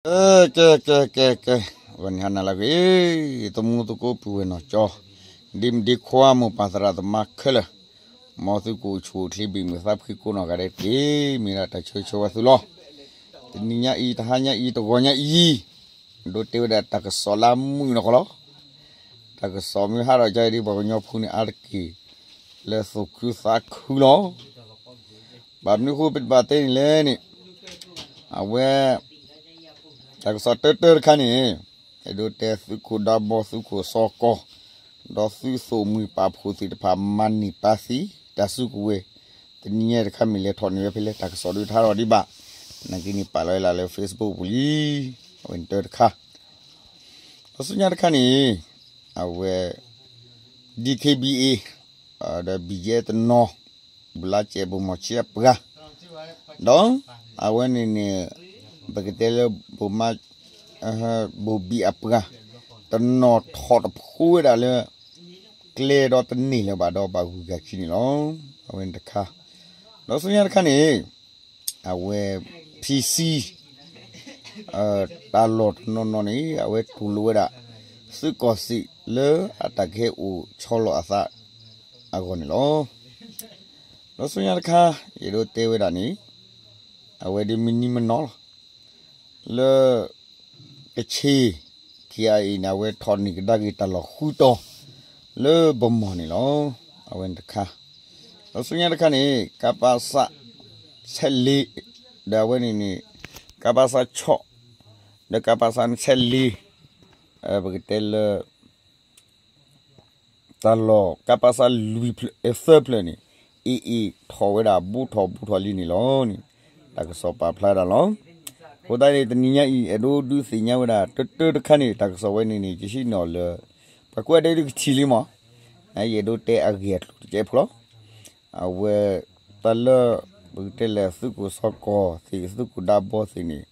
ကဲ ကဲ ကဲ ကဲ, ဂီၤနံၤဟါနၤလၢအဂ့ၤ, သမူသကိးပုၢ်ဝဲၢ်နီၢ်ကၠီ, ဒ့မုၣ်ဒ့ခွါ မိၢ်ပၢ်သရၣ်သမါခဲလၢာ်, မ်သုကအိၣ်ဆူၣ်အိၣ်ချ့ဘၣ်မုာ်သးဖှံကိးနီၢ်ဂၤဒဲးတက့ၢ်. မ့ၢ်ဒၣ်တၢ်ဆၢဂ့ၤဆၢဝါသုလီၤ. တနံၤညါအံၤ တဟါညါအံၤ တဂီၤညါအံၤ, ဒိးတဲဝဲဒၣ်တၢ်ကစီၣ်လၢအမုာ်နီၢ်ကီၢ်လီၤ. တၢ်ကစီၣ်မ့ၢ်ဟးထီၣ်ကဒီး ပှၤကညီဖိန့ၣ် အါတက့ၢ်လၢသူၣ်ခုသးခုလီၤ. ဘၣ်မနုၤအဃိပဘၣ်တဲန့ၣ်လဲၣ်န့ၣ်, အဝဲ တၢ်ကစီၣ်တၢတၢတခါန့ၣ်, အဲၣ်ဒိးတဲသုးခိၣ်ဒးဘီ သုးခိၣ်စီၤကီၢ်, ဒီးသုးသိၣ်မှံၤပာ်ဖှိၣ်သ့ၣ်တဖၣ် မၤန့ၢ်ပၢသံတၢ်စုကဝဲၤ, တနံၤညါတခါမ့ၢ်လဲၤထီၣ်န့ၢ်ဝဲဖဲလဲၣ် တၢ်ကစီၣ်ဒုးတဟးထီၣ်ဒံးဘၣ်. နာ်က့န့ၣ် ပာ်လီၤဝဲဒၣ်လၢ Facebook ပူၤလံ. အဝဲန့ၣ်တၢတခါ, ဒီးဆူညါတခါန့ၣ်, အဝဲ DKBA ဒီး BGF တနီၤ, ဘုလါစဲး ဘိၣ်မီၢ်ဆံအပှၤ, ဒီးအဝဲန့ၣ်န့ၣ် ပကတဲလၢ ဘိၣ်မး ဘိၣ်ဘံၣ်အပှၤ, တနီၤထီၣ်တဖှိဝဲဒၣ်လၢ ကျဲဒီးတန့ၢ်လၢၤဘၣ်ဒီးဘၣ်ဂုၤဂၤခံန့ၣ်လီၤ. အဝဲန့ၣ်တခါ, ဒီးဆူညါတခါန့ၣ်, အဝဲ PC တၢ်လီၢ်တနီၤနီၤန့ၣ် အဝဲတူၢ်လိာ်ဝဲဒၣ် သုးကီၢ်စဲၣ်လၢအတၢ်ကဟဲအိၣ်ဆီလီၤအသးအဂီၢ်န့ၣ်လီၤ. ဒီးဆူညါတခါ ယအဲၣ်ဒိးတဲဝဲဒၣ်န့ၣ်, အဝဲဒ်မနုၤမနီၤလီၤ. လၢ ကခ့ၣ် KIA န့ၣ် အဝဲထီၣ်န့ၢ်ကဒါက့ၤတၢ်လီၢ်ဃုတီၤ လၢဘီမီၢ်န့ၣ်လီၤ. အဝဲန့ၣ်တခါ, ဒီးဆူညါတခါန့ၣ် ကပစ ဆဲးလ့, ဒီးအဝဲန့ၣ်န့ၣ် ကပစ ဆီၣ်, ဒီးကပစ ဆဲးလ့, ပကတဲလၢ တၢ်လီၢ် ကပစ လွံၢ်ဖျၢၣ် သၢဖျၢၣ်န့ၣ် AA ထီၣ်ဝဲဒၣ် ဘူးထီၣ်ဘူးထီၣ်လံန့ၣ်လီၤန့ၣ် တၢ်ကစီၣ်ပာ်ဖျါဒၣ်လီၤ. အဃိသတးန့ၣ် တနံၤညါအံၤ အဲၣ်ဒိးဒုးသ့ၣ်ညါဝဲဒၣ် တၢတၢတခါန့ၣ် တၢ်ကစီၣ်ဝဲန့ၣ်န့ၣ် ယဟံးန့ၢ်အီၤလၢ ပှၤကွဲးဒဲးဒုးကထံၣ်လံမး, ယအဲၣ်ဒိးတဲအဂ့ၢ်အကျိၤတကဲးဖိလီၤ. အဝဲ တၢ်လၢ ပကတဲလၢသုးခိၣ်စီၤကီၢ်သ့ၣ် သုးခိၣ်ဒးဘီသ့ၣ်န့ၣ်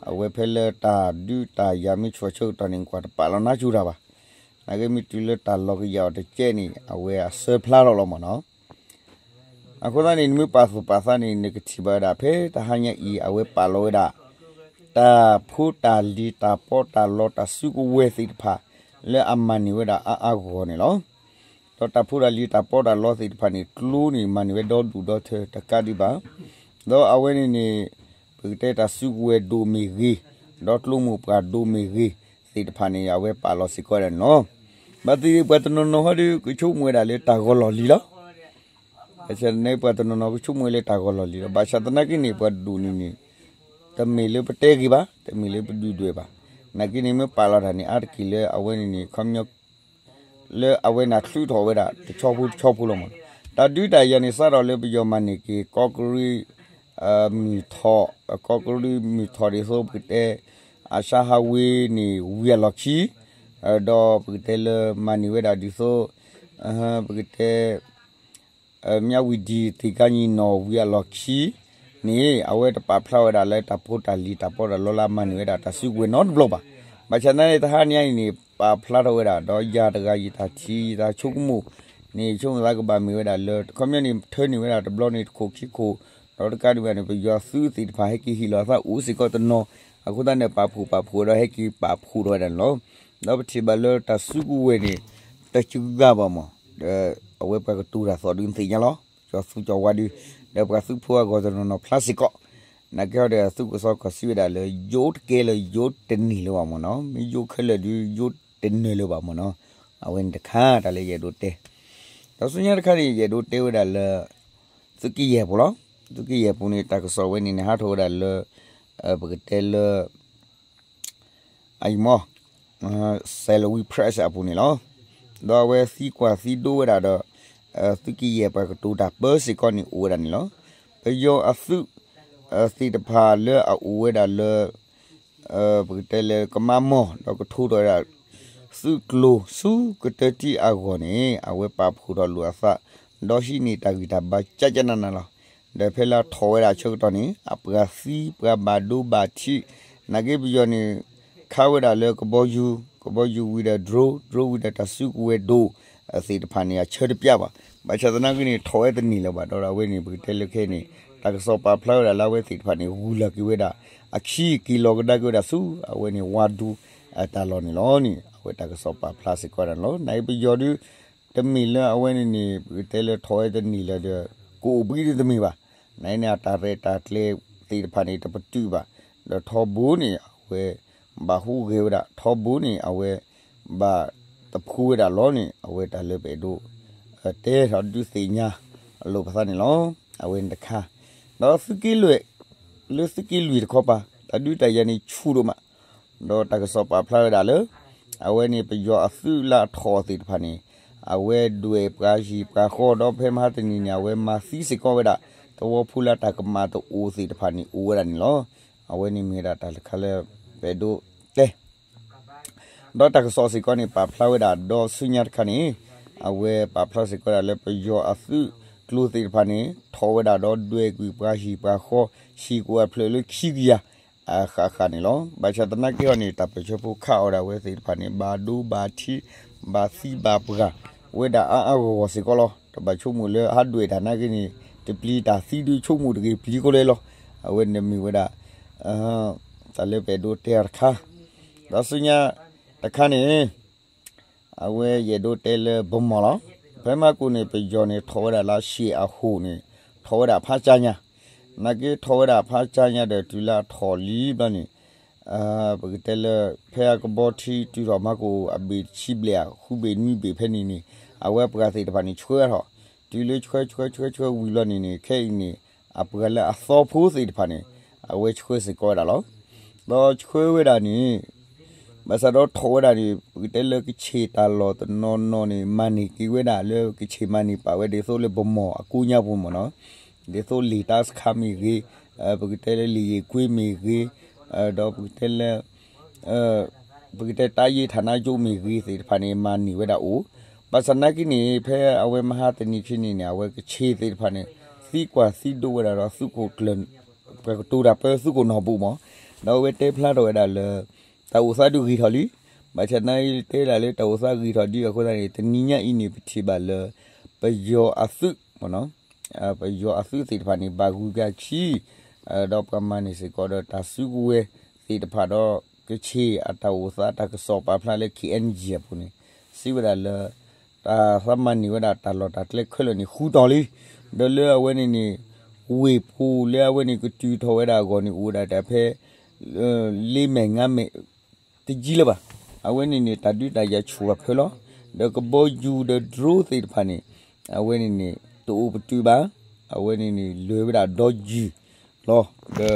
အဝဲဖဲလၢတၢ်ဒုးတၢ်ယၤမ့ၢ်ဆှၢဆၢကတီၢ်န့ၣ် ကွၢ်တပာ်လီၤနါစူၤတၢ်ဘၣ်. နာ်က့မ့ၢ်တုၤလၢတၢ်လီၤကယၤအီၤတကဲးန့ၣ် အဝဲအဆၢဖျါထီၣ်လီၤမးနီၤ. အဃိသတးန့ၣ် နမ့ၢ်ပာ်သူၣ်ပာ်သးန့ၣ် နကထံၣ်ဘၣ်ဝဲဒၣ် ဖဲတဟါညါအံၤ အဝဲပာ်လီၤဝဲဒၣ် တၢ်ဖိတၢ်လံၤ တၢ်ပီးတၢ်လီ တၢ်စုကဝဲၤသ့ၣ်တဖၣ် လၢအမၤန့ၢ်ဝဲဒၣ်အါအါဂီၢ်ဂီၢ်န့ၣ်လီၤ. ဒီးတၢ်ဖိတၢ်လံၤ တၢ်ပီးတၢ်လီသ့ၣ်တဖၣ်န့ၣ် ကျိန့ၣ် မၤန့ၢ်ဝဲဒီဒူၣ်ဒီထၢတကးဒံးဘၣ်. ဒီးအဝဲန့ၣ်န့ၣ် ပကတဲတၢ်စုကဝဲၤဒိၣ်မ့ၢ်ဂ့ၤ, ဒီးကျိမိၢ်ပှၢ်ဒိၣ်မ့ၢ်ဂ့ၤသ့ၣ်တဖၣ်န့ၣ် အဝဲပာ်လီၤစ့ၢ်ကီးဝဲဒၣ်န့ၣ်လီၤ. ဘၣ်သ့ၣ်သ့ၣ်ပှၤတနီၤနီၤဟီဒုး ကဆိကမိၣ်ဝဲဒၣ်လၢတၢ်ဂီၤလီၢ်လံၤလီၤ. ဘၣ်ဆၣ်သနာ်က့ ပှၤတနီၤနီၤကဆိကမိၣ်ဝဲလၢတၢ်ဂီၤလီၢ်လံၤလီၤ. ဘၣ်ဆၣ်သနာ်က့န့ၣ် ပှၤဒိၣ်န့ၣ်န့ၣ် တမ့ၢ်လၢပတဲဂ့ၤဘၣ်, တမ့ၢ်လၢပဒုၣ်ဒွဲၣ်ဘၣ်. နာ်က့န့ၣ် မ့ၢ်ပာ်လီၤတၢ်န့ၣ် အါတက့ၢ်လၢအဝဲန့ၣ်န့ၣ် ခီပညီ လၢအဝဲန့ၣ်ချုးထီၣ်ဝဲဒၣ် တဆီဖိတဆီဖိလီၤမး. တၢ်ဒုးတၢ်ယၤန့ၣ် စးထီၣ်လၢပယီၤမၤန့ၢ်က့ၤ ကီးကရံၣ် မုၢ်ထီၣ်, ကီးကရံၣ်မုၢ်ထီၣ်ဒ်သိးပကတဲ အၡါဟးဝ့ၤန့ၣ် ဝံၤအလီၢ်ခံ, ဒီးပကတဲလၢမၤန့ၢ်ဝဲဒၣ်ဒ်သိး ပကတဲ မၠၣ်ဝံၤဒံၣ် သ့ၣ်ကါညီနီၣ် ဝံၤအလီၢ်ခံန့ၣ် အဝဲတပာ်ဖျါဝဲဒၣ်လၢတၢ်ဖိတၢ်လံၤတၢ်ပီးတၢ်လီလၢအမၤန့ၢ်ဝဲဒၣ်တၢ်စုကဝဲၤနီတဘျီဘၣ်. ဘၣ်ဆၣ်သနာ်က့ တဟါညါအံၤန့ၣ် ပာ်ဖျါထီၣ်ဝဲဒၣ် ဒီးယၤတဂၤယတၢ်ထံၣ်ယတၢ်ဆိကမိၣ်န့ၣ် ဆိကမိၣ်သးကဘၣ်မ့ၢ်ဝဲဒၣ်လၢ ခီပညီန့ၣ် ထၢန့ၢ်ဝဲဒၣ်တဘျီန့ၣ်တခိၣ်ခံခိၣ်, ဒီးတကးဒံးဘၣ်န့ၣ် ပယီၤသုးသ့ၣ်တဖၣ်ဟဲက့ၤဟ့ၣ်လီၤအသးအိၣ်စ့ၢ်ကီးတနီၤ, အဃိသတးန့ၣ် ပာ်ဖှိၣ်ပာ်ဖှိၣ်ဒီးဟဲက့ၤပာ်ဖှိၣ်ထီၣ်ဝဲဒၣ်န့ၣ်လီၤ. ဒီးပထံၣ်ဘၣ်လၢတၢ်စုကဝဲၤန့ၣ် တစှၤဘၣ်မး, ဒီးအဝဲပှၤကတိၤတၢ်သီၣ်ဒုးသ့ၣ်ညါလီၤ, ကၠီၤသူကၠီၤဝါဒုး, ဒီးပှၤသုးဖိအဂီၢ်တနီၤနီၤဖျါစ့ၢ်ကီး, နာ်က့ဒီးသုးခိၣ်စီၤကီၢ်စံးဝဲဒၣ်လၢ ယိတကဲလၢယိတန့ၢ်လၢၤဘၣ်မးနီၤ, မ့ၢ်ယိခဲလၢာ်ဒုး ယိတနၢၤလၢၤဘၣ်မးနီၤ, အဝဲန့ၣ်တခါတၢ်လၢယအဲၣ်ဒိးတဲ ဒီးဆူညါတခါန့ၣ် ယအဲၣ်ဒိးတဲဝဲဒၣ်လၢ သုးကယဲၢ်ပူၤလီၤ. သုးကယဲၢ်ပူၤန့ၣ် တၢ်ကစီၣ်ဝဲန့ၣ်န့ၣ် ဟးထီၣ်ဝဲဒၣ်လၢ ပကတဲလၢ အယံၤမီၢ် Salween Press အပူၤန့ၣ်လီၤ. ဒီးအဝဲသံကွၢ်သံဒိဝဲဒၣ်ဒီး သုးကယဲၢ်ပှၤကတိၤတၢ်ပၢစ့ၢ်ကီးန့ၣ်အိၣ်ဝဲဒၣ်န့ၣ်လီၤ. ပယီၤအသုး သ့ၣ်တဖၣ်လၢအအိၣ်ဝဲဒၣ်လၢ ပကတဲလၢကမါမီၢ် ဒီးကထိထီၣ်ဝဲဒၣ် သုးကျိၤဆူကတၢၢ်တံၢ်အဂီၢ်န့ၣ် အဝဲပာ်ဖှိၣ်ထီၣ်လိာ်အသး ဒီးဟံးန့ၢ်တၢ်ဂံၢ်တၢ်ဘါကကနနၤလီၤ. ဒီးဖဲလၢအထီၣ်ဝဲဒၣ်အဆၢကတီၢ်န့ၣ် အပှၤသံပှၤဘၣ်ဒိဘၣ်ထံး နာ်က့ပယီၤန့ၣ် ခးဝဲဒၣ်လၢကဘီယူၤ, ကဘီယူၤဝံၤဒီး drone, drone ဝံၤဒီးတၢ်စုကဝဲၤဒိၣ်သ့ၣ်တဖၣ်န့ၣ် အဆၢတပျၢ်ဘၣ်. ဘၣ်ဆၣ်သနာ်က့န့ၣ် ထီၣ်ဝဲတန့ၢ်လၢၤဘၣ် ဒီးအဝဲန့ၣ် ပကတဲလၢခဲအံၤန့ၣ် တၢ်ကစီၣ်ပာ်ဖျါဝဲဒၣ်လၢအဝဲသ့ၣ်တဖၣ်န့ၣ် ဂုၤလၤက့ၤဝဲဒၣ် အခံက့ၤလီၤကဒါက့ၤဝဲဒၣ်ဆူ အဝဲန့ၣ် ဝါဒူ အတၢ်လီၢ်န့ၣ်လီၤန့ၣ် အဝဲတၢ်ကစီၣ်ပာ်ဖျါစ့ၢ်ကီးဝဲဒၣ်န့ၣ်လီၤ. နာ်က့ပယီၤဒု တမ့ၢ်လၢအဝဲန့ၣ်န့ၣ် ပကတဲလၢထီၣ်ဝဲတန့ၢ်လၢၤဒီး ကအိၣ်ဘှံးဒုတမ့ၢ်ဘၣ်. နာ်က့န့ၣ် အတၢ်ရဲၣ်တၢ်ကျဲၤသ့ၣ်တဖၣ်န့ၣ် တပတုာ်ဘၣ်. ဒီးထီဘိန့ၣ် အဝဲ ဘၣ်ဟူးဂဲၤဝဲဒၣ် ထီဘိန့ၣ် အဝဲ ဘၣ်သဖှူဝဲဒၣ်လီၤန့ၣ် အဝဲတၢ်လၢပအဲၣ်ဒိး တဲထီၣ်ဒုးသ့ၣ်ညါ အလိာ်ပသးန့ၣ်လီၤ. အဝဲန့ၣ်တခါ ဒီးသုးက့လွဲၢ် လၢသုးက့လွံၢ်တခီပၤ တၢ်ဒုးတၢ်ယၤန့ၣ်ဆူၣ်ဒိၣ်မး ဒီးတၢ်ကစီၣ်ပာ်ဖျါဝဲဒၣ်လၢ အဝဲန့ၣ်ပယီၤအသုးလၢအထီၣ်သ့ၣ်တဖၣ်န့ၣ် အဝဲဒွဲၣ်ပှၤဟံၣ်ပှၤဃီ ဒီးဖဲမဟါတနံၤန့ၣ် အဝဲမၤသံစ့ၢ်ကီးဝဲဒၣ် သဝီဖိလၢတၢ်ကမၣ်တအိၣ်သ့ၣ်တဖၣ်န့ၣ် အိၣ်ဝဲဒၣ်န့ၣ်လီၤ. အဝဲန့ၣ်မ့ၢ်ဝဲဒၣ်တၢ်တခါလၢ ပအဲၣ်ဒိးတဲ ဒီးတၢ်ကစီၣ်စ့ၢ်ကီးန့ၣ် ပာ်ဖျါဝဲဒၣ်ဒီးဆူညါတခါန့ၣ် အဝဲပာ်ဖျါစ့ၢ်ကီးဒၣ်လၢပယီၤအသုးကျိၤသ့ၣ်တဖၣ်န့ၣ် ထီၣ်ဝဲဒၣ်ဒီးဒွဲၣ်ကွံာ်ပှၤဟံၣ်ပှၤဃီ ဟံၣ်ကိးအဖျၢၣ်လၢခံကယၤ အဃၣ်ဃၣ်န့ၣ်လီၤ. ဘၣ်ဆၣ်သနာ်က့ဟီန့ၣ် တၢ်ပၢၢ်ဆၢဖိခးအီၤဒၣ်ဝဲသ့ၣ်တဖၣ်န့ၣ် ဘၣ်ဒိဘၣ်ထံး ဘၣ်သံဘၣ်ပှၢ် ဝဲဒၣ်အါအါဂီၢ်ဂီၢ်စ့ၢ်ကီးလီၤ. တဘၣ်ဆိကမိၣ်လၢဟးဒွဲၣ်တၢ်နာ်က့န့ၣ် တပျံၤတၢ်သံဒုးဆိကမိၣ်တဂ့ၤပျံၤကိးလဲလီၤ. အဝဲန့ၣ်မ့ၢ်ဝဲဒၣ် တၢ်လၢပအဲၣ်ဒိးတဲအီၤတခါ ဒီးဆူညါတခါန့ၣ် အဝဲယအဲၣ်ဒိးတဲလၢဗမီၢ်လီၤ. ဖဲမဟါကိၣ်န့ၣ် ပယီၤန့ၣ် ထီၣ်ဝဲဒၣ်လၢအရှံၣ်အဟိၣ်န့ၣ် ထီၣ်ဝဲဒၣ်ဖးကၠါညါ, နာ်က့ထီၣ်ဝဲဒၣ်ဖးကၠါညါဒီးတုၤလၢအထီၣ်လံဘျီန့ၣ် ပကတဲလၢ ဖဲအကဘီထံတုၤထီၣ်မဟါကိၣ် အဘ့ၣ်တဆံဘျဲၣ် ဃုဘ့ၣ်နွံဘ့ၣ်ဖဲန့ၣ်န့ၣ် အဝဲပှၤသ့ၣ်တဖၣ်န့ၣ် ဆှၢထီၣ်, တုၤလၢဆှၢဆှၢဆှၢဆှၢဝံၤလီၤန့ၣ်န့ၣ် ခဲအံၤန့ၣ် အပှၤလၢအသီဖိသ့ၣ်တဖၣ်န့ၣ် အဝဲဆှၢစ့ၢ်ကီးဝဲဒၣ်လီၤ. ဒီးဆှၢဝဲဒၣ်န့ၣ် ဘၣ်ဆၣ်ဒီးထီၣ်ဝဲဒၣ်န့ၣ် ပကတဲလၢကဆ့ၣ်တၢ်လီၢ်တနီၤနီၤန့ၣ် မၤန့ၢ်က့ၤဝဲဒၣ်လၢကဆ့ၣ်မၤန့ၢ်ပာ်ဝဲဒ်သိးလၢဗမီၢ်အကိးညါပူၤမ့ၢ်နီၤ, ဒ်သိးလံာ်တၢ်စခါမ့ၢ်ဂ့ၤ, ပကတဲလၢလံာ်ယ့ၣ်ကွ့မ့ၢ်ဂ့ၤ, ဒီးပကတဲလၢ ပကတဲတၢ်ယ့ၢ်ထၣ်နါကၠိမ့ၢ်ဂ့ၤသ့ၣ်တဖၣ်န့ၣ် မၤန့ၢ်ဝဲဒၣ်အိၣ်, ဘၣ်ဆၣ်နာ်က့န့ၣ် ဖဲအဝဲမဟါတနံၤခံနံၤန့ၣ် အဝဲကဆ့ၣ်သ့ၣ်တဖၣ်န့ၣ် သံကွၢ်သံဒိးဝဲဒၣ်ဒီးသုးခိၣ်ကျၢၢ် ပှၤကတိၤတၢ်ပၢသုးခိၣ်နီၢ်ဘူၣ်မး, ဒီးအဝဲတဲဖျါထီၣ်ဝဲဒၣ်လၢ တၢ်အိၣ်သးဒုးဂ့ၤထီၣ်လံ, ဘၣ်ဆၣ်နာ်က့တဲဒၣ်လၢတၢ်အိၣ်သးဂ့ၤထီၣ်ဒ်အဃိသတးန့ၣ် တနံၤညါအံၤန့ၣ် ပထံၣ်ဘၣ်လၢ ပယီၤအသုး ပယီၤအသုးသ့ၣ်တဖၣ်န့ၣ် ဘၣ်ဂုၤကၤခံ ဒီးပှၤမၤန့ၢ်စ့ၢ်ကီးဒီးတၢ်စုကဝဲၤသ့ၣ်တဖၣ်ဒီး ကဆ့ၣ်အတၢ်အိၣ်သးတၢ်ကစီၣ်ပာ်ဖျါလၢ ခ့ၣ်အဲၣ်အံၣ်အပူၤန့ၣ် စံးဝဲဒၣ်လၢ တၢ်သးမၤန့ၢ်ဝဲဒၣ်တၢ်လီၢ်တၢ်ကျဲခဲလၢာ်န့ၣ် ဃုတီၤလံ, ဒီးလၢအဝဲန့ၣ်န့ၣ် ဝ့ၢ်ပူၤလၢအဝဲန့ၣ်ကတုၤထီၣ်ဝဲဒၣ်အဂီၢ်န့ၣ် အိၣ်ဝဲဒၣ်တၢ်ဖဲ လ့မဲာ်ငါမဲာ် တယံၤလၢၤဘၣ်. အဝဲန့ၣ်န့ၣ် တၢ်ဒုးတၢ်ယၤဆူၣ်အဖၢလီၤ. ဒီးကဘီယူၤဒီး drone သ့ၣ်တဖၣ်န့ၣ် အဝဲန့ၣ်န့ၣ် တအိၣ်ပတုာ်ဘၣ်. အဝဲန့ၣ်န့ၣ် လဲၤဝဲဒၣ်ဒီယုၢ်လီၤ. ဒီ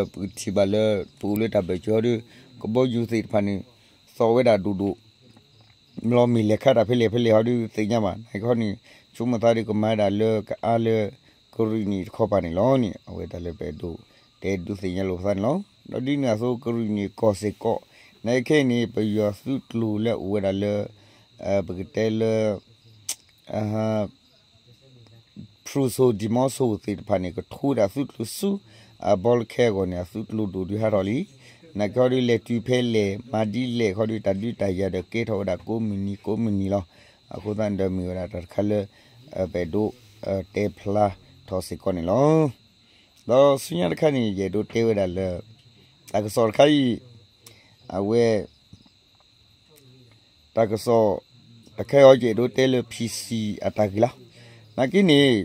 းပကထံၣ်ဘၣ်လၢ ပအိၣ်လၢတၢ်ဘၢၣ်စၢၤဟီဒီး ကဘီယူၤသ့ၣ်တဖၣ်န့ၣ် သီၣ်ဝဲဒၣ်ဒိၣ်ဒိၣ် လီၤမ့ၢ်လဲၤခါတၢ်ဖဲလဲၣ်ဖဲလဲၣ်ဟီဒီးသ့ၣ်ညါဘၣ်. နာ်က့ဟီန့ၣ် ဆိကမိၣ်သးဒီးကမၤဒၣ်လၢကအါလၢ ကရံၣ်နံၣ်တခီပၤန့ၣ်လီၤန့ၣ် အဝဲတၢ်လၢပအဲၣ်ဒိး တဲဒုးသ့ၣ်ညါလိာ်ပသးန့ၣ်လီၤ. ဒီးဒ်န့ၣ်အသိးကရံၣ်နံၣ်ကီၢ်စ့ၢ်ကီး နာ်က့ခဲအံၤန့ၣ် ပယီၤသုးကျိၤလၢအအိၣ်ဝဲဒၣ်လၢ ပကတဲလၢ ဖရူၤစိၤဒံၤမီၤစိၤသ့ၣ်တဖၣ်န့ၣ် ကထိဝဲဒၣ်သုးကျိၤဆူ အဘီလၢခဲအဂီၢ်န့ၣ် အသုးကျိၤဒိၣ်ဒုးဟးထီၣ်လံ. နာ်က့ဟီဒီးလဲၤတုၤဖဲလဲၣ် မၤဒ်လဲၣ်ခီဒီး တၢ်ဒုးတၢ်ယၤဒီးကဲထီၣ်ဝဲဒၣ်ကိးမုၢ်နံၤကိးမုၢ်နံၤလီၤ. အဃိသတးန့ၣ်ဒီးမ့ၢ်ဝဲဒၣ်တၢ်တခါလၢ ပအဲၣ်ဒိး တဲဖျါထီၣ်စ့ၢ်ကီးန့ၣ်လီၤ. ဒီးဆူညါတခါန့ၣ် ယအဲၣ်ဒိးတဲဝဲဒၣ်လၢ တၢ်ကစီၣ်တခါအံၤ အဝဲ တၢ်ကစီၣ် တခါအံၤယအဲၣ်ဒိးတဲလၢ ဖံဆံး အတၢ်ဂ့ၢ်လီၤ. နာ်က့န့ၣ်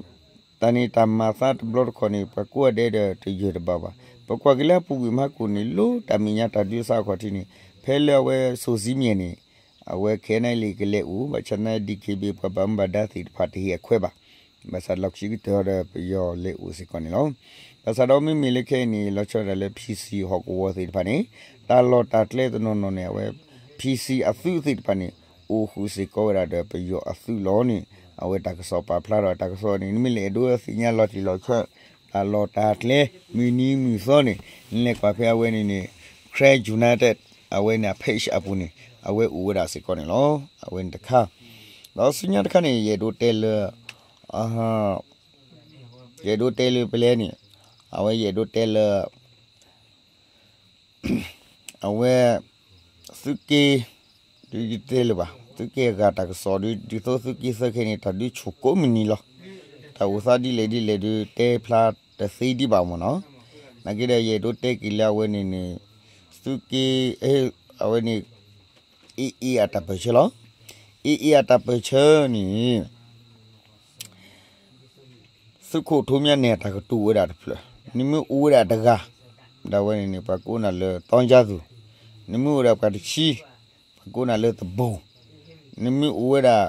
တၢ်န့ၣ်တၢ်မၤသးတဘျီတခီၣ်န့ၣ် ပှၤကိးဂၤဒဲးဒီးတယၢၢ်တဘၣ်ဘၣ်. ပကွၢ်က့ၤလၢအပူၤကွံာ်မဟါကိၣ်န့ၣ် လၢတၢ်မဲာ်ညါတၢ်ဒုးအသးအခီၣ်ထံးန့ၣ် ဖဲလၢအဝဲစိၤစံမံၤန့ၣ် အဝဲ ခဲအံၤန့ၣ် လံာ်ကလဲၤအိၣ် ဘၣ်ဆၣ်သနာ်က့ DKBA ပှၤဘၣ်မူဘၣ်ဒါသ့ၣ်တဖၣ်တဟ့ၣ်အခွဲးဘၣ်. ဘၣ်ဆၣ်လီၢ်ခံကတၢၢ်ဒီးပယီၤလဲၤအိၣ်စ့ၢ်ကီးန့ၣ်လီၤ. ဘၣ်ဆၣ်ဒီးမ့မ့ၢ်လၢခဲအံၤန့ၣ် လီၤဆီဒၣ်တၢ်လၢ ဖံဆံး ဟီၣ်ကဝီၤသ့ၣ်တဖၣ်န့ၣ် တၢ်လီၢ်တၢ်ကျဲတနီၤနီၤန့ၣ် အဝဲ ဖံဆံး အသုးသ့ၣ်တဖၣ်န့ၣ် အိၣ်ဃုာ်စ့ၢ်ကီးဝဲဒၣ်ဒီးပယီၤအသုးလီၤန့ၣ် အဝဲတၢ်ကစီၣ်ပာ်ဖျါထီၣ် တၢ်ကစီၣ်န့ၣ် နမ့ၢ်လဲၤဒိသ့ၣ်ညါလီၤတံၢ်လီၤဆဲး တၢ်လီၢ်တၢ်ကျဲ မုၢ်နံၤမုၢ်သီန့ၣ် နလဲၤကွၢ်ဖဲအဝဲန့ၣ်န့ၣ် Karen United အဝဲန့ၣ်အ page အပူၤန့ၣ် အဝဲအိၣ်ဝဲဒၣ်စ့ၢ်ကီးန့ၣ်လီၤ. အဝဲန့ၣ်တခါ ဒီးဆူညါတခါန့ၣ် ယအဲၣ်ဒိးတဲလၢ ယအဲၣ်ဒိးတဲလၢပလဲၣ်န့ၣ် အဝဲယအဲၣ်ဒိးတဲလၢ အဝဲ သုးက့ ဒုးယတဲလၢၤဘၣ် သုးက့အဂၤတၢ်ကစီၣ်ဒုး ဒ်သိးသုးက့သၢခဲအံၤန့ၣ် တၢ်ဒုးဆူၣ်ကိးမုၢ်နံၤလီၤ. တၢ်အိၣ်သးဒ်လဲၣ်ဒ်လဲၣ်ဒုး တဲဖျါ တသ့ဒံးဘၣ်မ့ၢ်နီၤ. နာ်က့ဒီး ယအဲၣ်ဒိးတဲက့ၤလၢအဝဲန့ၣ်န့ၣ် သုးက့ အဝဲန့ၣ် AA အတၢ်ပၢၢ်ဆၢလီၤ. AA အတၢ်ပၢၢ်ဆၢန့ၣ် သုးခိၣ်ထူမၠါနဲၣ် အတၢ်ကတိၤဝဲဒၣ်တဖျၢၣ်, နမ့ၢ်အိၣ်ဝဲဒၣ်တဂၤ, ဒီးအဝဲန့ၣ်န့ၣ် ပှၤကိးနၤလၢ တီကၠါသူၣ်, နမ့ၢ်အိၣ်ဝဲဒၣ်ပှၤတဆံ, ပှၤကိးနၤလၢသဘိၣ်, နမ့ၢ်အိၣ်ဝဲဒၣ်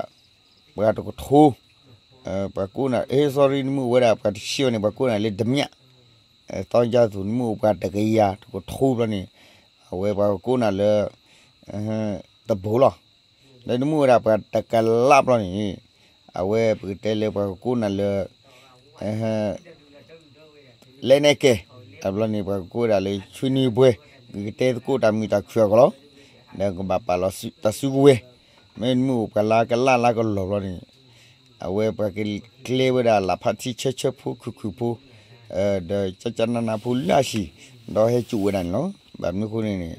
ပှၤတကထိ, ပှၤကိးနၤ sorry နမ့ၢ်အိၣ်ဝဲဒၣ်ပှၤတဆံအံၤန့ၣ် ပှၤကိးနၤလၢတမၠး, တီကၠါသူၣ် နမ့ၢ်အိၣ်ပှၤတကယၤတကထိဘျီန့ၣ် အဝဲပှၤကကိးနၤလၢ သဘိၣ်လီၤ. ဒီးနမ့ၢ်အိၣ်ဝဲဒၣ်ပှၤတကလးဘျီန့ၣ် အဝဲပကတဲလၢပှၤကကိးနၤလၢ လဲၤနဲၣ်ကဲ, အဘျီန့ၣ် ပှၤကကိးဝဲဒၣ်လၢ ဆွေနွေပွဲ, ကကတဲသကိးတၢ်မုာ်တၢ်ခုၣ်အဂီၢ်လီၤ. ဒီးကဘၣ်ပာ်လီၤတၢ်စုကဝဲၤ, မ့ၢ်နမ့ၢ်အိၣ်ပှၤလၢကလးလၢကလီၢ်ဘျီန့ၣ် အဝဲပှၤကကျဲဝဲဒၣ်လၢ်ဖးထံဆၢဆၢဖိခုၣ်ခုၣ်ဖိ, ဒီးကကနနဖိလၢအဟံၣ်, ဒီးဟဲစိာ်ဝဲဒၣ်န့ၣ်လီၤ. ဘၣ်မနုၤအဃိန့ၣ်န့ၣ်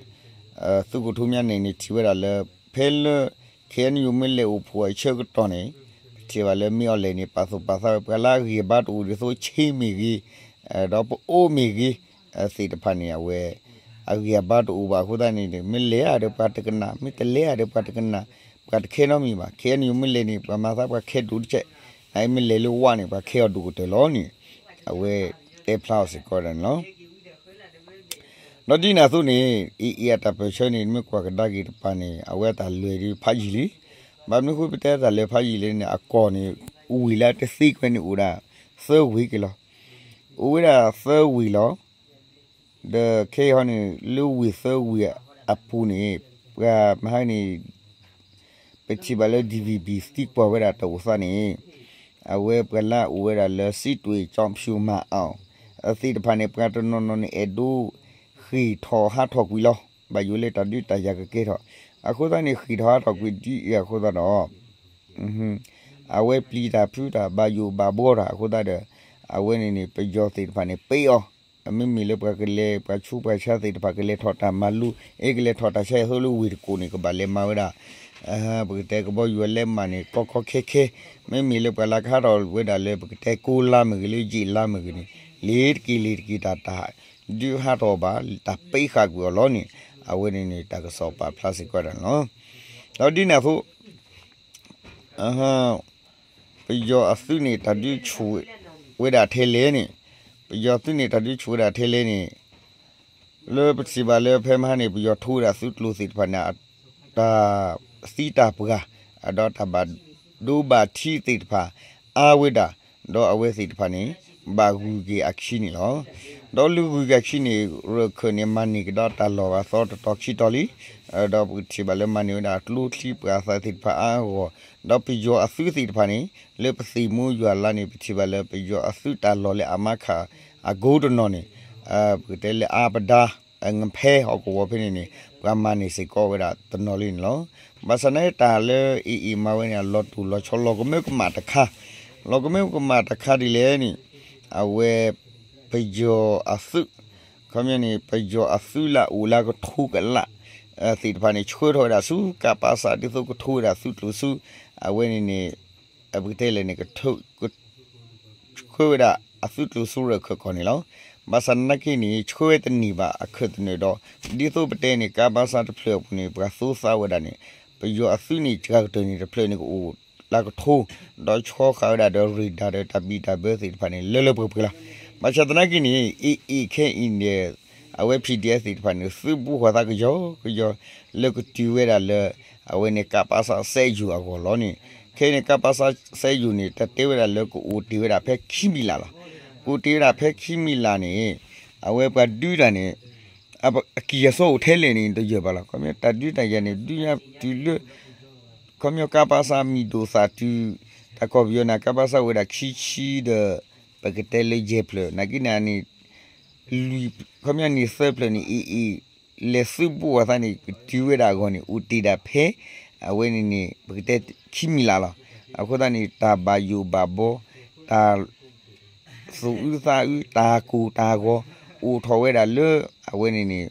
သုးခိၣ်ထူမၠါနဲၣ်န့ၣ် ထံၣ်ဝဲဒၣ်လၢ ဖဲလၢ KNU မ့ၢ်လဲၤအိၣ်ဖှိၣ်အဆၢကတီၢ်န့ၣ် ပထံၣ်ဘၣ်လၢမ့ၢ်အီၤလဲၣ်န့ၣ် ပာ်သူၣ်ပာ်သးဝဲပှၤလၢအဂံၢ်အဘါတအိၣ်ဒ်သိး ဆ့မ့ၢ်ဂ့ၤ, ဒီးပအိၣ်မ့ၢ်ဂ့ၤ, သ့ၣ်တဖၣ်န့ၣ် အဝဲ အဂံၢ်အဘါတအိၣ်ဘၣ်အဃိသတးန့ၣ် မ့ၢ်လဲၤဧါဒီးပှၤတကနၣ်, မ့ၢ်တလဲၤဧါဒီးပှၤတကနၣ်, ပှၤတခဲနီတမံၤဘၣ်. KNU မ့ၢ်လဲၤန့ၣ် ပှၤမၤသးပှၤခဲဒိၣ်တက့ၢ်, နမ့ၢ်လဲၤလၢဝါန့ၣ် ပှၤခဲအီၤဒိၣ်ကတၢၢ်လီၤန့ၣ် အဝဲတဲဖျါအီၤစ့ၢ်ကီးဒၣ်န့ၣ်လီၤ. ဒီးဒ်န့ၣ်အသိးန့ၣ် AA အတၢ်ပၢၢ်ဆၢန့ၣ် မ့ၢ်ကွၢ်ကဒါက့ၤတပၤန့ၣ် အဝဲအတၢ်လဲၤဒ်ဖးယံာ်လံ. ဘၣ်မနုၤအဃိပတဲတၢ်လဲၤဖးယံာ်လဲၣ်န့ၣ် အကီၢ်န့ၣ် ဝ့ၢ်လၢတသ့ကွံာ်န့ၣ်အိၣ်ဒၣ်သၢဝ့ၢ်က့ၤလီၤ. အိၣ်ဝဲဒၣ်သၢဝ့ၢ်လီၤ. ဒီးခဲအံၤဟီန့ၣ် လၢဝ့ၢ်သၢဝ့ၢ်အပူၤန့ၣ် ပှၤမဟါန့ၣ် ပထံၣ်ဘၣ်လၢ DVB သံကွၢ်ဝဲဒၣ်တၢ်အိၣ်သးန့ၣ် အဝဲပှၤလၢအအိၣ်ဝဲဒၣ်လၢ စံးတွ့ၣ်ကၠီဖၠူၣ်မၤအီၣ် သ့ၣ်တဖၣ်န့ၣ် ပှၤတနီၤနီၤန့ၣ် အဲၣ်ဒိးဃ့ၢ်ထီၣ်ဟးထီၣ်ကွံာ်လီၤ. ဘၣ်ယိၣ်လၢတၢ်ဒုးတၢ်ယၤကကဲထီၣ် အဃိသတးန့ၣ် ဃ့ၢ်ထီၣ်ဟးထီၣ်ကွံာ်ဒ်အံၤအဃိသတးဒီး အဝဲပျံၤတၢ်ဖုးတၢ်ဘၣ်ယိၣ်ဘၣ်ဘှီတၢ်အဃိသတးဒီး အဝဲန့ၣ်န့ၣ် ပယီၤသ့ၣ်တဖၣ်န့ၣ် ပ့းအီၤ, မ့မ့ၢ်လၢပှၤကလဲၤ ပှၤဆူးပှၤဆါသ့ၣ်တဖၣ်ကလဲၤထီၣ်တၢ်မၤလိ အ့ကလဲၤထီၣ်တၢ်ဆါအသိးလၢဝ့ၢ်တကိးန့ၣ် ကဘၣ်လဲၤမၤဝဲဒၣ် ပကတဲကဘီယူၤအလဲးမးန့ၣ် ကီကီခဲခဲ, မ့မ့ၢ်လၢပှၤလၢကဟးထီၣ်ဝဲဒၣ်လၢပကတဲကိးလါမ့ၢ်ဂ့ၤ လၢယ့ၣ်လါမ့ၢ်ဂ့ၤန့ၣ် လ့ၤတက့ၤလ့ၤတက့ၤတၢ်တၢ် ဒုးဟးထီၣ်ဘၣ် တၢ်ပ့းဃာ်ကွံာ်အီၤလီၤန့ၣ် အဝဲန့ၣ်န့ၣ် တၢ်ကစီၣ်ပာ်ဖျါစ့ၢ်ကီးဒၣ်န့ၣ်လီၤ. ဒီးဒ်န့ၣ်အသိး ပယီၤအသုးန့ၣ် တၢ်ဒုးဆူၣ်ဝဲဒၣ်ထဲလဲၣ်န့ၣ်, ပယီၤသုးန့ၣ် တၢ်ဒုးဆူၣ်ဝဲဒၣ်ထဲလဲၣ်န့ၣ်, လၢပထံၣ်ဘၣ်လၢဖဲမဟါန့ၣ် ပယီၤထိဝဲဒၣ်သုးကျိၤသ့ၣ်တဖၣ်န့ၣ် တၢ်သံတၢ်ပှၢ်, ဒီးတၢ်ဘၣ်ဒိဘၣ်ထံးသ့ၣ်တဖၣ် အါဝဲဒၣ်, ဒီးအဝဲသ့ၣ်တဖၣ်န့ၣ် ဘၣ်ဂုၤက့ၤအခံန့ၣ်လီၤ. ဒီးလၢဂုၤက့ၤအခံန့ၣ် ရခၢၣ်န့ၣ် မၤန့ၢ်ကဒီးတၢ်လီၢ်ဘၣ်သီတတီၤခံတီၤလံ, ဒီးပကထံၣ်ဘၣ်လၢမၤန့ၢ်ဝဲဒၣ်ကျိချံပှၤသးသ့ၣ်တဖၣ်အါအဂီၢ်, ဒီးပယီၤအသုးသ့ၣ်တဖၣ်န့ၣ် လၢပသ့ၣ်မူယွၤလါန့ၣ် ပထံၣ်ဘၣ်လၢပယီၤအသုးတၢ်လီၢ်လၢအမၤခးအကိတနီၤန့ၣ် ပကတဲလၢအါပဒါ ငဖဲဟီၣ်ကဝီၤဖဲန့ၣ်န့ၣ် ပှၤမၤန့ၢ်စ့ၢ်ကီးဝဲဒၣ်တနီၤလံန့ၣ်လီၤ. ဘၣ်ဆၣ်နာ်က့တၢ်လၢ AA မၤဝဲန့ၣ် အလီၤတိၢ်လီၤဆီ လီၤကမၢကမၣ်တခါ, လီၤကမၢကမၣ်တခါဒ်လဲၣ်န့ၣ် အဝဲ ပယီၤအသုး, ခီပညီန့ၣ် ပယီၤအသုးလၢအအိၣ်လၢကထိကလး သ့ၣ်တဖၣ်န့ၣ် ဆှၢထီၣ်ဝဲဒၣ်ဆူ ကပစ ဒ်သိးကထိဝဲဒၣ်သုးကျိၤဆူ အဝဲန့ၣ်န့ၣ် ပကတဲလဲၣ်န့ၣ် က ဆှၢဝဲဒၣ်အသုးကျိၤဆူရခၢၣ်ကီၢ်န့ၣ်လီၤ. ဘၣ်ဆၣ်သနာ်က့န့ၣ် ဆှၢဝဲတန့ၢ်ဘၣ်အခၢၣ်သနၢၣ်ဒီး ဒ်သိးပတဲန့ၣ် ကပစ တဖျၢၣ်အပူၤန့ၣ် ပှၤသိသးဝဲဒၣ်န့ၣ် ပယီၤအသုးန့ၣ် စှၤကတၢၢ်န့ၣ်တဖျၢၣ်န့ၣ် ကအိၣ်လၢကထိ ဒီးဆီဃာ်ဝဲဒၣ်ဒီး radar ဒီးတၢ်ဘံၣ်တၢ်ဘၢသ့ၣ်တဖၣ်န့ၣ် လၢလၢပှဲၤပှဲၤလီၤ. ဘၣ်ဆၣ်သနာ်က့န့ၣ် AA ခဲအံၤန့ၣ် အဝဲ PDF သ့ၣ်တဖၣ်န့ၣ် သုးဘူးဃီၤသးကယီကယီ လၢကတုၤဝဲဒၣ်လၢ အဝဲန့ၣ် ကပစ စဲးယူၢ်အဂီၢ်လီၤန့ၣ်, ခဲအံၤန့ၣ် ကပစ စဲးယူၢ်န့ၣ် တၢ်တဲဝဲဒၣ်လၢကအိၣ်တ့ၢ်ဝဲဒၣ်ဖဲခံမံၤလၢ်လီၤ. ကအိၣ်တ့ၢ်ဝဲဒၣ်ဖဲခံမံၤလၢ်န့ၣ် အဝဲပှၤဒုးတၢ်န့ၣ် အကံၢ်အစီအိၣ်ထဲလဲၣ်န့ၣ် တယၢၢ်ဘၣ်လီၤ. ခီပညီတၢ်ဒုးတၢ်ယၤန့ၣ် ဒုးညါတုၤလၢ ခီပညီကပစ မံၤဒိၣ်သၣ်တုၤ တၢ်ကီၢ်ပယီၤန့ၣ် ကပစ အိၣ်ဝဲဒၣ်ခံဆံဒီး ပကတဲလၢယဲၢ်ဖျၢၣ် နာ်က့န့ၣ်န့ၣ် လွံၢ် ခီပညီန့ၣ်သၢဖျၢၣ်န့ၣ် AA လဲၤသုးဘူးအသးန့ၣ် ကတုၤဝဲဒၣ်အဂီၢ်န့ၣ် အိၣ်တ့ၢ်ဒၣ်ဖဲ အဝဲန့ၣ်န့ၣ် ပကတဲခံမံၤလၢ်လီၤ. အဃိသတးန့ၣ် တၢ်ဘၣ်ယိၣ်ဘၣ်ဘှီ တၢ်သူၣ်အုးသးအုး တၢ်ကိၢ်တၢ်ဂီၤ အိၣ်ထီၣ်ဝဲဒၣ်လၢ အဝဲန့ၣ်န့ၣ်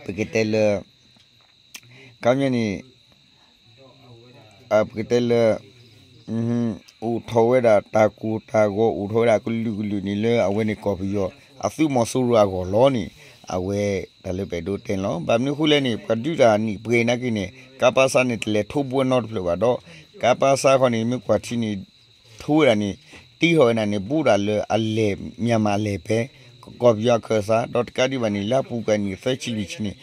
ပကတဲလၢ ခီပညီန့ၣ် ပကတဲလၢ အိၣ်ထီၣ်ဝဲဒၣ်တၢ်ကိၢ်တၢ်ဂီၤ အိၣ်ထီၣ်ဝဲဒၣ်ကလုာ်ကလုာ်န့ၣ်လၢအဝဲန့ၣ်ကီၢ်ပယီၤ အသုးမီၤစိရိၤအဂီၢ်လီၤန့ၣ် အဝဲတၢ်လၢပအဲၣ်ဒိးတဲန့ၣ်လီၤ. ဘၣ်မနုၤအဃိလဲၣ်န့ၣ် ပှၤဒုးတၢ်နံၣ်ပှဲၤနာ်က့န့ၣ် ကပစၢ်န့ၣ် တလဲၤထိးဘူးအနီတဖျၢၣ်ဘၣ်ဒီး ကပစၢ်ဃီန့ၣ် မ့ၢ်ကွၢ်ထံန့ၣ် ထိးဝဲဒၣ်န့ၣ် တ့ထီၣ်ဝဲဒၣ်န့ၣ် ဘူးဒၣ်လၢအလဲၤ မၠၣ်မးအလဲၤဖဲ ကီၢ်ပယီၤအခၢၣ်စး ဒီးတကးဒံးဘၣ်န့ၣ် လၢအပူၤကွံာ်နံၣ်သၢဆံလွံၢ်ဆံန့ၣ်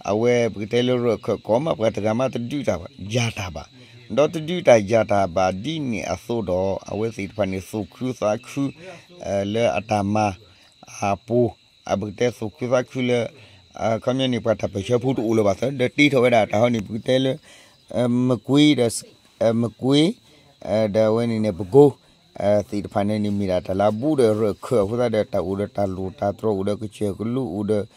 အဝဲပကတဲလၢရၢၢ်ခၢၣ်ကီးမး ပှၤတဂၤမးတဒုးတၢ်ယၤတၢ်ဘၣ် ဒီးတဒုးတၢ်ယၤတၢ်ဘၣ်ဒ်န့ၣ်အသိးဒီး အဝဲသ့ၣ်တဖၣ်န့ၣ် သူၣ်ခုသးခု လၢအတၢ်မၤ အပူၤ အပကတဲသူၣ်ခုသးခုလၢ ခီပညီန့ၣ် ပှၤတၢ်ပၢၢ်ဆၢဖိတအိၣ်လၢၤဘၣ်သၢ ဒီးတ့ထီၣ်ဝဲဒၣ်တၢ်ဟီန့ၣ် ပကတဲလၢ မကွ့ဒီး မကွ့ ဒီးအဝဲန့ၣ်န့ၣ် ပကိ သ့ၣ်တဖၣ်န့ၣ်န့ၣ် မ့ၢ်ဒၣ်တၢ်လၢအဘူးဒီးရၢၢ်ခၢၣ်အဃိသတးဒီး တၢ်အိၣ်ဒီးတၢ်လိၣ်တၢ်တြီၤ အိၣ်ဒီးကစၢၢ်ကလိ အိၣ်ဒီး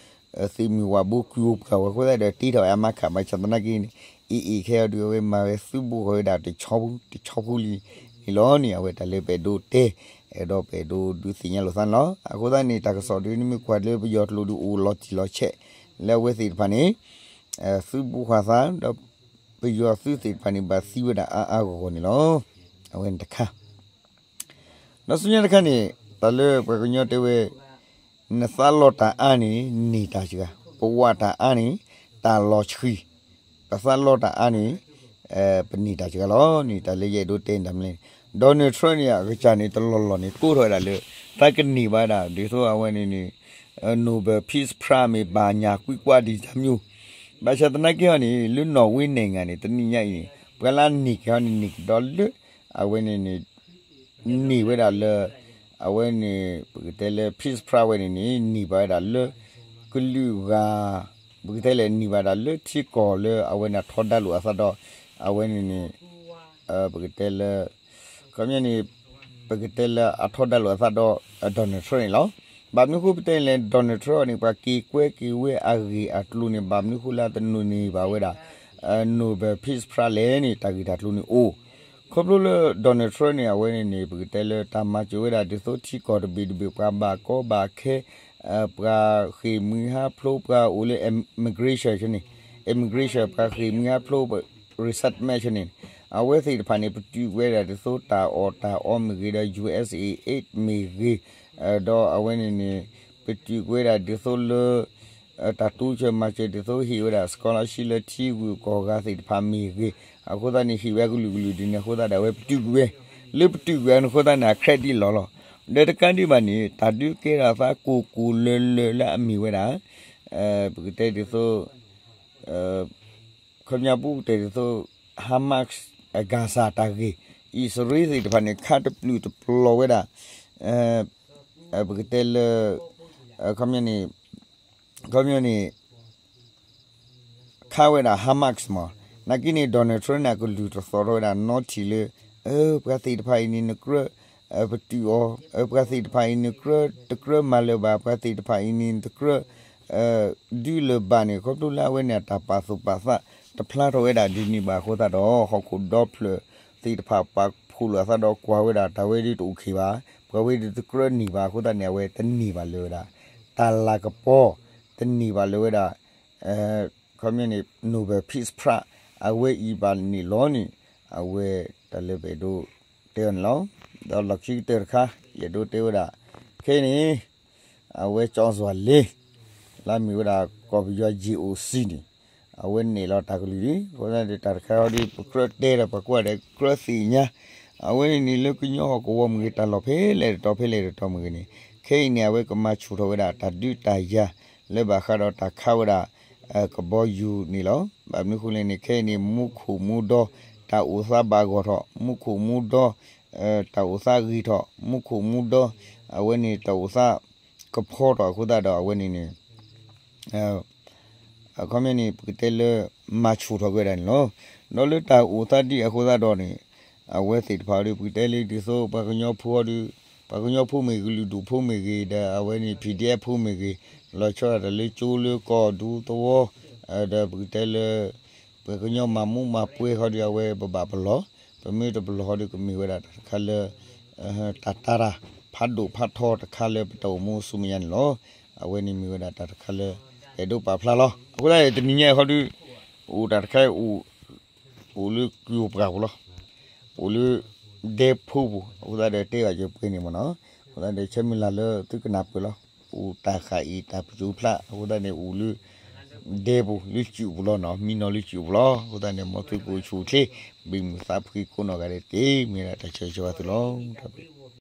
သုးမုၢ်ဝးဘိ ကွံာ်အိၣ်ပှၤဝဲအဃိသတးဒီး တ့ထီၣ်ဝဲအမါခး ဘၣ်ဆၣ်သနာ်က့န့ၣ် အ့ၣ်အ့ၣ်ခဲအံၤဒုး အဝဲမၤဝဲသုးဘူးဃီၤဝဲဒၣ်တဆီဖိ တဆီဖိလံန့ၣ်လီၤန့ၣ် အဝဲတၢ်လၢပအဲၣ်ဒိးတဲ အဲၣ်ဒိးပအဲၣ်ဒိးဒုးသ့ၣ်ညါလိာ်သးန့ၣ်လီၤ. အဃိသတးန့ၣ် တၢ်ကစီၣ်ဒုး နမ့ၢ်ကွၢ်လၢပယီၤကျိာ်ဒုး အိၣ်လီၤတံၢ်လီၤဆဲး လၢအဝဲသ့ၣ်တဖၣ်န့ၣ် သုးဘူးဃီၤသး ဒီးပယီၤသုးသ့ၣ်တဖၣ်န့ၣ် ဘၣ်သံဝဲဒၣ်အါအါဂီၢ်ဂီၢ်န့ၣ်လီၤ. အဝဲန့ၣ်တခါ ဒီးဆူညါတခါန့ၣ် တၢ်လၢပှၤကညီတဲဝဲ နသးလီတၢ်အါန့ၣ် န့ၢ်တၢ်စှၤ, ပဝးတၢ်အါန့ၣ် တၢ်လီၤဆှံ, ပသးလီတၢ်အါန့ၣ် ပန့ၢ်တၢ်စှၤလီၤန့ၣ် တၢ်လၢယအဲၣ်ဒိးတဲန့ၣ်တၢ်မနုၤလဲၣ်န့ၣ် Donald Trump န့ၣ် အကစၢ်န့ၣ် တလီၢ်လီၢ်န့ၣ် ကိးထီၣ်ဝဲဒၣ်လၢ သးကန့ၢ်ဘၣ်ဝဲဒၣ် ဒ်သိးအဝဲန့ၣ်န့ၣ် Nobel Peace Prize မ့ၢ်ဘၣ်ညၣ်ကွံကွၢ်ဒံးတၢ်မံၤ ဘၣ်ဆၣ်သနာ်က့ဟီန့ၣ် လၢနီၣ်ဝ့နဲၣ်ဂၤန့ၣ် တနံၤညါအံၤန့ၣ် ပှၤလၢအန့ၢ်က့ၤဟီန့ၣ် န့ၢ်ကဒီးလၢ အဝဲန့ၣ်န့ၣ် န့ၢ်ဝဲဒၣ်လၢ အဝဲန့ၣ် ပကတဲလၢ Peace Prize ဝဲန့ၣ်န့ၣ် န့ၢ်ဘၣ်ဝဲဒၣ်လၢ ကလုာ်ဂၤ ပကတဲလဲၣ် န့ၢ်ဘၣ်ဒၣ်လၢထံကီၢ်လၢအဝဲန့ၣ်ထီဒါလိာ်အသးဒီး အဝဲန့ၣ်န့ၣ် ပကတဲလၢ ခီပညီန့ၣ် ပကတဲလၢအထီဒါလိာ်အသးဒီး Donald Trump န့ၣ်လီၤ. ဘၣ်မနုၤဃိပတဲလဲၣ် Donald Trump န့ၣ် ပှၤက့ၤကွဲက့ၤဝဲအဂ့ၢ်အကျိၤန့ၣ် ဘၣ်မနုၤဃိလၢအတန့ၢ်ဘၣ်ဝဲဒၣ် Nobel Peace Prize လဲၣ်န့ၣ် တၢ်ဂ့ၢ်တၢ်ကျိၤန့ၣ်အိၣ် ခီဖျိလၢ Donald Trump န့ၣ် အဝဲန့ၣ်န့ၣ် ပကတဲလၢတၢ်မၤစၢၤဝဲဒၣ်ဒ်သိးထံကီၢ်တဘ့ၣ်တဘ့ၣ် ပှၤဘၣ်ကီဘၣ်ခဲ ပှၤဃ့ၢ်မှံဟးဖျိး ပှၤအိၣ်လၢ immigration န့ၣ် immigration ပှၤဃ့ၢ်မှံဟးဖျိး resettlement န့ၣ် အဝဲသ့ၣ်တဖၣ်န့ၣ် ပတုာ်ကွံာ်ဝဲဒၣ်ဒ်သိးတၢ်အီၣ်တၢ်အီမ့ၢ်ဂ့ၤဒီး USAID မ့ၢ်ဂ့ၤ ဒီးအဝဲန့ၣ်န့ၣ် ပတုာ်ကွံာ်ဝဲဒၣ်ဒ်သိးလၢ တၢ်တိစၢၤမၤစၢၤဒ်သိးဟ့ၣ်ဝဲဒၣ် scholarship လၢထံဂုၤကီၢ်ဂၤသ့ၣ်တဖၣ်မ့ၢ်ဂ့ၤ အဃိသတးန့ၣ် ဟ့ၣ်ဝဲကလုာ်ကလုာ်ဒ်န့ၣ်အဃိသတးဒီး အဝဲပတုာ်ကွံာ်ဝဲ လၢပတုာ်ကွံာ်အီၤန့ၣ်အဃိသတးန့ၣ် အ credit လီၤလီၤ. ဒီးတကးဒံးဘၣ်န့ၣ် တၢ်ဒုးကဲထီၣ်အသးကိၢ်ကိၢ်လၢၤလၢၤလၢအမ့ၢ်ဝဲဒၣ် ပကတဲဒ်သိး ခီပညီပူၤကတဲဒ်သိး Hamas Gaza တၢ်ဂ့ၢ် အံၣ်စရ့လးသ့ၣ်တဖၣ်န့ၣ် ခးတပျုာ်တပျီၤဝဲဒၣ် ပကတဲလၢ ခီပညီန့ၣ် ခီပညီန့ၣ် ခးဝဲဒၣ် Hamas မး နာ်က့န့ၣ် Donald Trump န့ၣ် အကလုၢ်တသီၣ်ထီၣ်ဝဲဒၣ်နီထံၣ်လၢ ပှၤသ့ၣ်တဖၣ်အံၤန့ၣ် နကြၢး ပတုာ်အီၤ ပှၤသ့ၣ်တဖၣ်အံၤ နကြၢးတကြၢးမၤလၢၤဘၣ် ပှၤသ့ၣ်တဖၣ်အံၤန့ၣ် နတကြၢး ဒုးလၢၤဘၣ်န့ၣ် ခီဖျိလၢအဝဲန့ၣ် အတၢ်ပာ်သူၣ်ပာ်သး တဖျါထီၣ်ဝဲဒၣ်ဒ်န့ၣ်ဘၣ်အဃိသတးဒီး ဟီၣ်ခိၣ်ဒီဖျၢၣ်သ့ၣ်တဖၣ် ပာ်ဖှိၣ်လိာ်အသးဒီးကွၢ်ဝဲဒၣ် တၢ်ဝဲဒၣ်တအိၣ်ခ့ဘၣ် ပှၤဝဲဒၣ်တကြၢးန့ၢ်ဘၣ်အဃိသတးန့ၣ် အဝဲတန့ၢ်ဘၣ်လၢၤဝဲဒၣ် တၢ်လၤကပီၤ တန့ၢ်ဘၣ်လၢၤဝဲဒၣ် ခီပညီန့ၣ် Nobel Peace Prize အဝဲအံၤဘၣ်န့ၣ်လီၤန့ၣ် အဝဲတၢ်လၢပအဲၣ်ဒိးတဲအီၤန့ၣ်လီၤ. ဒီးလီၢ်ခံကတၢၢ်တခါ ယအဲၣ်ဒိးတဲဝဲဒၣ် ခဲအံၤန့ၣ် အဝဲကၠီစွၣ်လ့ လၢအမ့ၢ်ဝဲဒၣ်ကီၢ်ပယီၤ J O C န့ၣ် အဝဲနဲၣ်လီၤတၢ်ကလုၢ်လံ အဃိသတးဒီးတၢ်တခါအံၤဒီး ပကြၢးတဲဒီးပှၤကွၢ်ဒီးကြၢးသ့ၣ်ညါ အဝဲန့ၣ်န့ၣ်လၢကညီဟီၣ်ကဝီၤမ့ၢ်ဂ့ၤ တၢ်လီၢ်ဖဲလဲၣ်တတီၤဖဲလဲၣ်တတီၤမ့ၢ်ဂ့ၤန့ၣ် ခဲအံၤန့ၣ် အဝဲကမၤဆူၣ်ထီၣ်ဝဲဒၣ်တၢ်ဒုးတၢ်ယၤ လၢဘၣ်ဃးဒီးတၢ်ခးဝဲဒၣ် ကဘီယူၤန့ၣ်လီၤ. ဘၣ်မနုၤဃိလဲၣ်န့ၣ် ခဲအံၤန့ၣ် မူခိၣ်မူဒီ တၢ်အိၣ်သးဘၣ်ဂီၢ်ထီၣ် မူခိၣ်မူဒီ တၢ်အိၣ်သးဂ့ၤထီၣ် မူခိၣ်မူဒီ အဝဲန့ၣ် တၢ်အိၣ်သးကဖီထီၣ်အဃိသတးဒီး အဝဲန့ၣ်န့ၣ် အခီပညီန့ၣ် ပကတဲလၢ မၤဆူၣ်ထီၣ်က့ၤဝဲဒၣ်န့ၣ်လီၤ. ဒီးလၢတၢ်အိၣ်သးဒ်အဃိသတးဒီးန့ၣ် အဝဲသ့ၣ်တဖၣ်ဒီး ပကတဲလၢဒ်သိး ပှၤကညီဖိဒီး ပှၤကညီဖိမ့ၢ်ဂ့ၤ လုၢ်ဒိၣ်ဖိမ့ၢ်ဂ့ၤ ဒီးအဝဲန့ၣ် P D F ဖိမ့ၢ်ဂ့ၤ လီၤဆီဒၣ်တၢ်လၢကၠိလၢကီၢ်ဒူသဝီ ဒီးပကတဲလၢ ပှၤကညီမၤမူးမၤပွဲဃီဒီး အဝဲပဘၣ်ပလီၢ်, ပမ့ၢ်တပလီၢ်ဃီဒီး ကမ့ၢ်ဝဲဒၣ်တၢ်တခါလၢ တၢ်တၢ်တၢ် ဖးဒိၣ်ဖးထီတခါလၢပတၢ်အိၣ်မူဆူမဲာ်ညါန့ၣ်လီၤ. အဝဲန့ၣ်မ့ၢ်ဝဲဒၣ်တၢ်တခါလၢ အဲၣ်ဒိးပာ်ဖျါလီၤ. အဃိသတး တနံၤညါအံၤဃီဒီး အိၣ်တၢ်တခါအံၤ အိၣ်လၢကွံာ်အိၣ်ပှၢ်ပူၤလီၤ. အိၣ်လၢ ဒဲဖိပူၤ အဃိသတးဒီးတဲဘၣ်က့ၤပှဲၤန့ၣ်မ့ၢ်နီၤ, အဃိသတးဒီးဆၢမုၢ်လၢ်လၢသုကနၢ်ပၢၢ်လီၤ, အိၣ်တၢ်ဃာ်အံၤတၢ်ပစိၤဖျး အဃိသတးန့ၣ် အိၣ်လၢ ဒဲပူၤ လၢစူးပူၤလီၤနီၤ, မံနီၤလၢစူးပူၤလီၤ, အဃိသတးန့ၣ် မ်သုကအိၣ်ဆူၣ်အိၣ်ချ့ ဘၣ်မုာ်သးဖှံကိးနီၢ်ဂၤဒဲးတက့ၢ်, မ့ၢ်ဒၣ်တၢ်ဆၢဂ့ၤဆၢဝါသုလီၤ.